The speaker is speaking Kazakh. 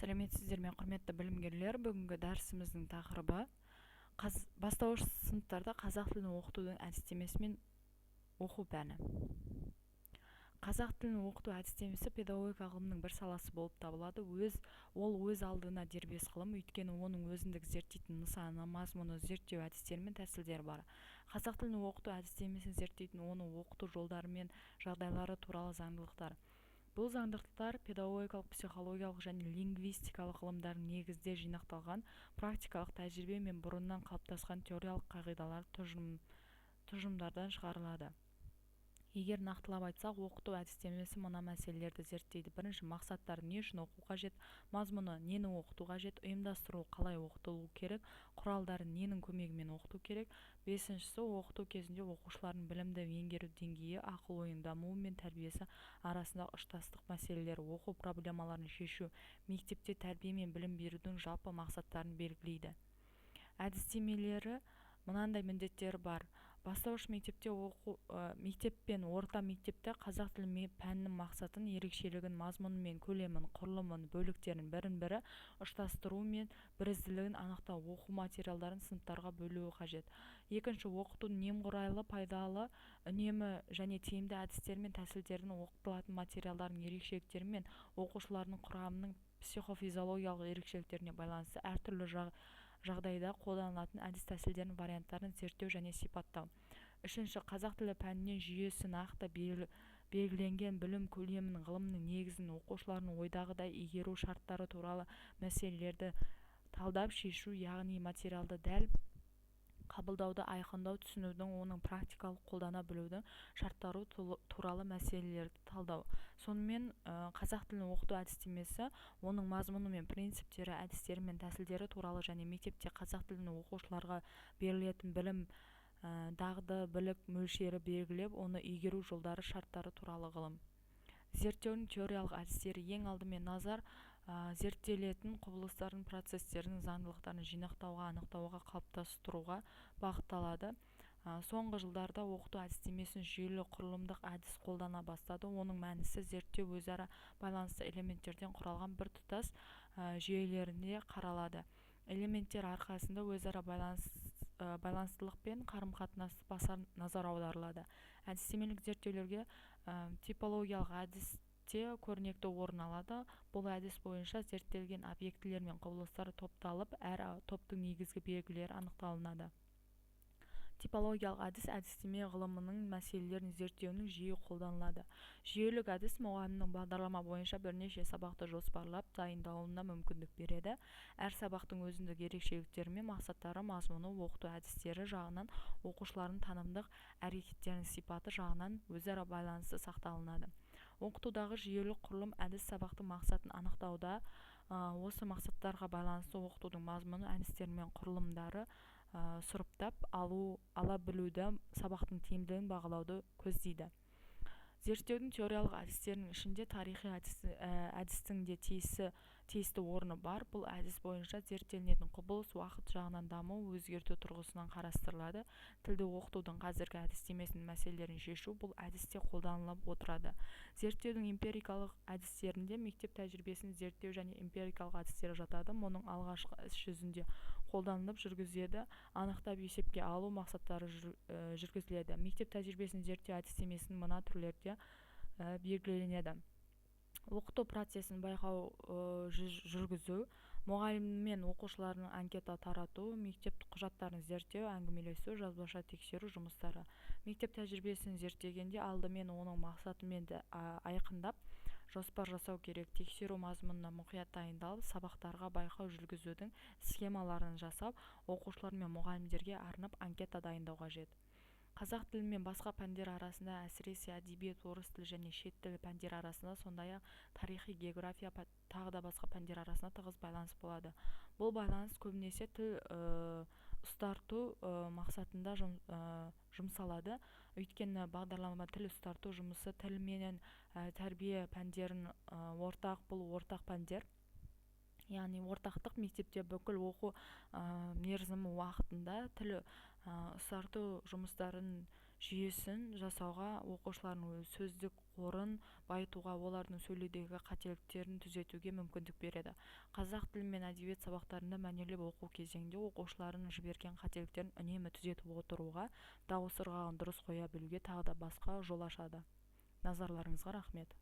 Сәлеметсіздер ме, құрметті білімгерлер! Бүгінгі дәрісіміздің тақырыбы бастауыш сыныптарда қазақ тілін оқытудың әдістемесі мен оқу пәні. Қазақ тілін оқыту әдістемесі педагогика ғылымының бір саласы болып табылады. Ол өз алдына дербес ғылым, өйткені оның өзіндік зерттейтін нысаны, мазмұны, зерттеу әдістері мен тәсілдері бар. Қазақ тілін оқыту әдістемесін зерттейтін, оны оқыту жолдары мен жағдайлары туралы заңдылықтар. Бұл заңдылықтар педагогикалық, психологиялық және лингвистикалық ғылымдардың негізінде жинақталған практикалық тәжірибе мен бұрыннан қалыптасқан теориялық қағидалар, тұжырымдардан шығарылады. Егер нақтылап айтсақ, оқыту әдістемесі мына мәселелерді зерттейді: бірінші, мақсаттары: не үшін оқу қажет; мазмұны: нені оқыту қажет; ұйымдастыру: қалай оқытылу керек; құралдары: ненің көмегімен оқыту керек; бесіншісі, оқыту кезінде оқушылардың білімді меңгеру деңгейі, ақыл-ойының дамуы мен тәрбиесі арасындағы ұштастық мәселелері, оқу проблемаларын шешу, мектепте тәрбие мен білім берудің жалпы мақсаттарын белгілейді. Әдістемелері мынандай міндеттері бар: бастауыш мектепте оқу, мектеп пен орта мектепте қазақ тілі пәнінің мақсатын, ерекшелігін, мазмұны мен көлемін, құрылымын, бөліктерін, бірін-бірі ұштастыруы мен бірізділігін анықтау, оқу материалдарын сыныптарға бөлуі қажет. Екінші, оқытудың немқұрайлы, пайдалы, үнемі және тиімді әдістері мен тәсілдерін, оқытылатын материалдардың ерекшеліктері мен оқушылардың құрамының психофизиологиялық ерекшеліктеріне байланысты әртүрлі жағдайда қолданылатын әдіс-тәсілдердің варианттарын зерттеу және сипаттау. Үшінші, қазақ тілі пәнінен жүйесі нақты белгіленген білім көлемін, ғылымның негізін, оқушылардың ойдағыдай игеру шарттары туралы мәселелерді талдап шешу, яғни материалды дәл қабылдауды айқындау, түсінудің, оның практикалық қолдана білудің шарттары туралы мәселелерді талдау. Сонымен, қазақ тілін оқыту әдістемесі оның мазмұны мен принциптері, әдістері мен тәсілдері туралы және мектепте қазақ тілін оқушыларға берілетін білім, дағды, білік мөлшері белгілеп, оны игеру жолдары, шарттары туралы ғылым. Зерттеудің теориялық әдістері: ең алдымен назар зерттелетін құбылыстардың, процестердің заңдылықтарын жинақтауға, анықтауға, қалыптастыруға бағытталады. Соңғы жылдарда оқыту әдістемесін жүйелі құрылымдық әдіс қолдана бастады. Оның мәнісі: зерттеу өзара байланысты элементтерден құралған біртұтас жүйелерінде қаралады. Элементтер арқасында өзара байланыстылық пен қарым-қатынасты баса назар аударылады. Әдістемелік зерттеулерге типологиялық әдіс те көрнекті орын алады. Бұл әдіс бойынша зерттелген объектілер мен құбылыстар топталып, әр топтың негізгі белгілері анықталынады. Типологиялық әдіс әдістеме ғылымының мәселелерін зерттеуінің жиі қолданылады. Жүйелік әдіс мұғалімнің бағдарлама бойынша бірнеше сабақты жоспарлап дайындауына мүмкіндік береді. Әр сабақтың өзіндік ерекшеліктері мен мақсаттары, мазмұны, оқыту әдістері жағынан, оқушылардың танымдық әрекеттерінің сипаты жағынан өзара байланысы сақталынады. Оқытудағы жүйелік құрылым әдіс сабақтың мақсатын анықтауда, осы мақсаттарға байланысты оқытудың мазмұны, әдістері мен құрылымдары сұрыптап ала білуді, сабақтың тиімділігін бағалауды көздейді. Зерттеудің теориялық әдістерінің ішінде тарихи әдістің де тиісті орны бар. Бұл әдіс бойынша зерттелінетін құбылыс уақыт жағынан даму, өзгерту тұрғысынан қарастырылады. Тілді оқытудың қазіргі әдістемесінің мәселелерін шешу бұл әдісте қолданылып отырады. Зерттеудің эмпирикалық әдістерінде мектеп тәжірибесін зерттеу және эмпирикалық әдістері жатады. Мұның алғашқы іс жүзінде қолданылып жүргізеді, анықтап, есепке алу мақсаттары жүргізіледі. Мектеп тәжірибесін зерттеу әдістемесінің мына түрлерде белгіленеді: оқыту процесін байқау жүргізу, мұғалім мен оқушылардың анкета тарату, мектеп құжаттарын зерттеу, әңгімелесу, жазбаша тексеру жұмыстары. Мектеп тәжірибесін зерттегенде алдымен оның мақсаты мен айқындап, жоспар жасау керек. Тексеру мазмұнына мұқият дайындалып, сабақтарға байқау жүргізудің схемаларын жасап, оқушылар мен мұғалімдерге арнап анкета дайындау қажет. Қазақ тілі мен басқа пәндер арасында, әсіресе әдебиет, орыс тілі және шет тілі пәндері арасында, сондай-ақ тарихи, география, тағы да басқа пәндер арасында тығыз байланыс болады. Бұл байланыс көбінесе тіл ұстарту мақсатында жұмсалады, өйткені бағдарлама тіл ұстарту жұмысы тіл менен тәрбие пәндерін ортақ, бұл ортақ пәндер, яғни ортақтық. Мектепте бүкіл оқу мерзімі уақытында тіл ұстарту жұмыстарын Жүйесін жасауға, оқушылардың сөздік қорын байытуға, олардың сөйлеудегі қателіктерін түзетуге мүмкіндік береді. Қазақ тілі мен әдебиет сабақтарында мәнерлеп оқу кезеңінде оқушылардың жіберген қателіктерін үнемі түзетіп отыруға, дауыс ырғағын дұрыс қоя білуге, тағы да басқа жол ашады. Назарларыңызға рахмет!